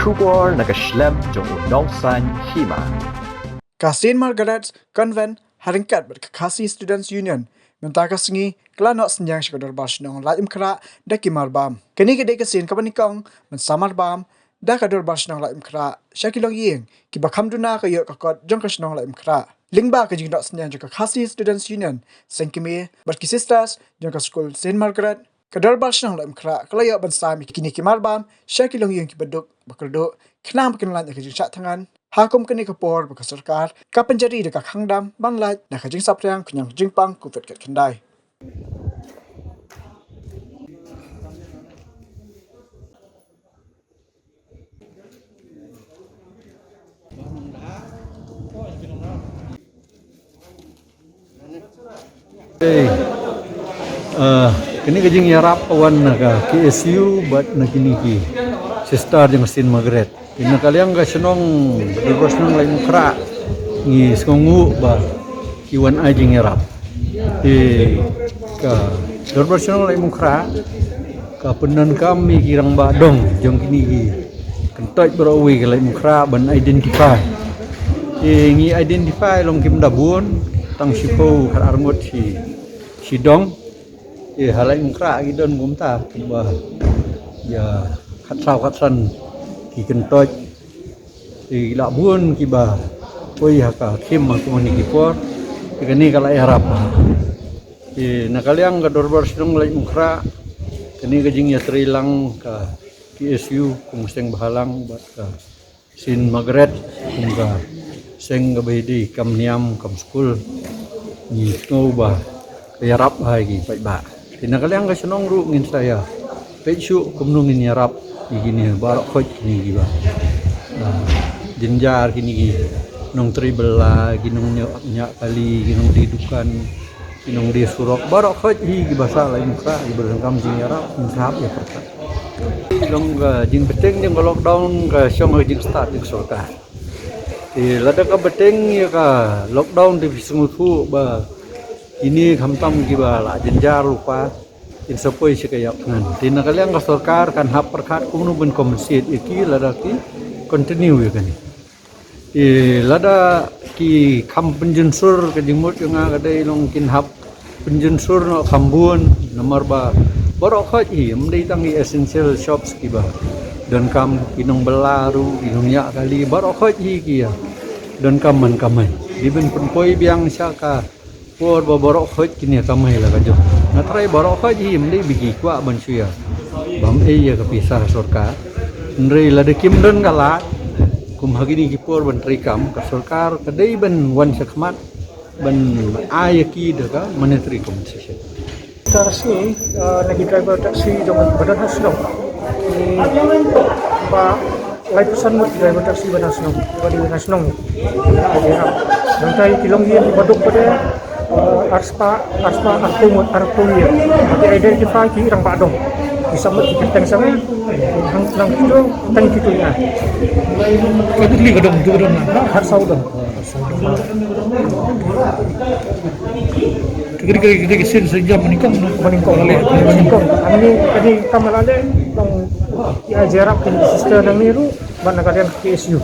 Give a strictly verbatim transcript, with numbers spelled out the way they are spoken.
Khubor na ka shlem jong u nongsan hima. Ka Saint Margaret's Convent ha ryngkat bad ka Khasi Students Union mynta ka sngi ka la noh synñiang sha ka Dorbar Shnong Laitumkhrah da ki marbam. Kane ka dei ka sien kaba nyngkong ban sa marbam da ka Dorbar Shnong Laitumkhrah sha ki longïing kiba kham duna ka ïoh ka kot jong ka shnong Laitumkhrah. Lyngba ka jingnoh synñiang jong ka Khasi Students Union, seng kmie bad ki sisters jong ka skul Saint Margaret, ka Dorbar Shnong Laitumkhrah ka la ïoh ban sam ïa kine ki marbam sha ki longïing kiba duk ba kyrduh khnang ba kin lait na ka jingshah thngan ha kum kane ka por ba ka sorkar ka pynjari da ka khang dam ban lait na ka jingsaphriang ka ñiang jingpang Covid khatkhyndai. Hey. Ah, kane ka jingïarap wan na ka K S U bad na kine ki sister jong Saint Margaret. Te na ka liang ka shnong, Dorbar Shnong Laitumkhrah, ngi sngewnguh ba ki wan ai jingïarap. Te ka Dorbar Shnong Laitumkhrah ka pyndonkam ïa ki rangbah dong jong kine ki kyntoit baroh kawei ka Laitumkhrah ban identify. Te ngi identify long kim da bun, tang shiphew khatar ngut shi, shi dong. Te ha Laitumkhrah ki don kumta kiba ïa khatsaw khatsan ki kyntoit. Te ki la bun kiba poi ha ka khim ha kum kine ki por. Te kane ka la ïarap. Te na ka liang ka Dorbar Shnong Laitumkhrah, kane ka jingïatreilang ka K S U kum seng bhalang bad ka Saint Margaret kum ka seng kaba ïadei kam niam kam skul, ngi sngew ba ka ïarap ha ki paidbah. Te na ka liang ka shnong ruh ngin sa ïa peit shuh kumno ngin ïarap ïa kine baroh khoit kine kiba, ah, jynjar, kine ki nongtrei bylla, ki nongñiah, ñiah kali, ki nongdie dukan, ki nongdie surok, baroh khoit hi kiba sah Laitumkhrah, kiba donkam jingïarap, ngin sa hap ïa pyrkhat. Long ka jingbteng jong ka lockdown ka shong ha ka jingstad jong ka sorkar. Te lada ka bteng ïa ka lockdown te phi sngewthuh ba kine khamtam kiba la jynjar lypa kin sa poi sha ka ïap thngan. Te na ka liang ka sorkar kan hap pyrkhat kumno ban compensate ïa ki lada ki continue ïa kane. Te lada ki kham pynjynsur, ka jingmut jong nga ka dei long kin hap pynjynsur noh kham bun, namar ba baroh khoit hi, ym dei tang ki essential shops kiba donkam, ki nongbylla ruh, ki nongñiah kali, baroh khoit hi ki ïa donkam ban kamai. Dei ban pynpoi biang sha ka por ba baroh khoit kin ïa kamai la ka jong. Nga trai baroh khoit hi, ym dei ba ki kwah ban shu ïa bam ei ïa ka pisa sorkar. Hynrei lada kim don ka lad kum ha kine ki por ban treikam, ka sorkar ka dei ban wan shakhmat ban ai ïa ki da ka monetary compensation. Ka sngi, ah, na ki driver taxi jong ba don ha shnong. Ni ba laiphew san ngut driver taxi ba na shnong, ba dei na shnong. Nangta ki longïing ba duk ba dei, ah, arspah, arspah arphew ngut, arphew ïing. Ki identify ki rangbah dong. Ki samut ki kyrteng samut. Nang, nang kito, tang kito ïa. Ka dei ka dong, tu dong na. Har saw dong. Kri kri kri kri sin sejam menikong na. Menikong le, menikong. Ani kani kamala le, tong ïa jyrap kin sister nang ni ruh ban na ka liang K S U.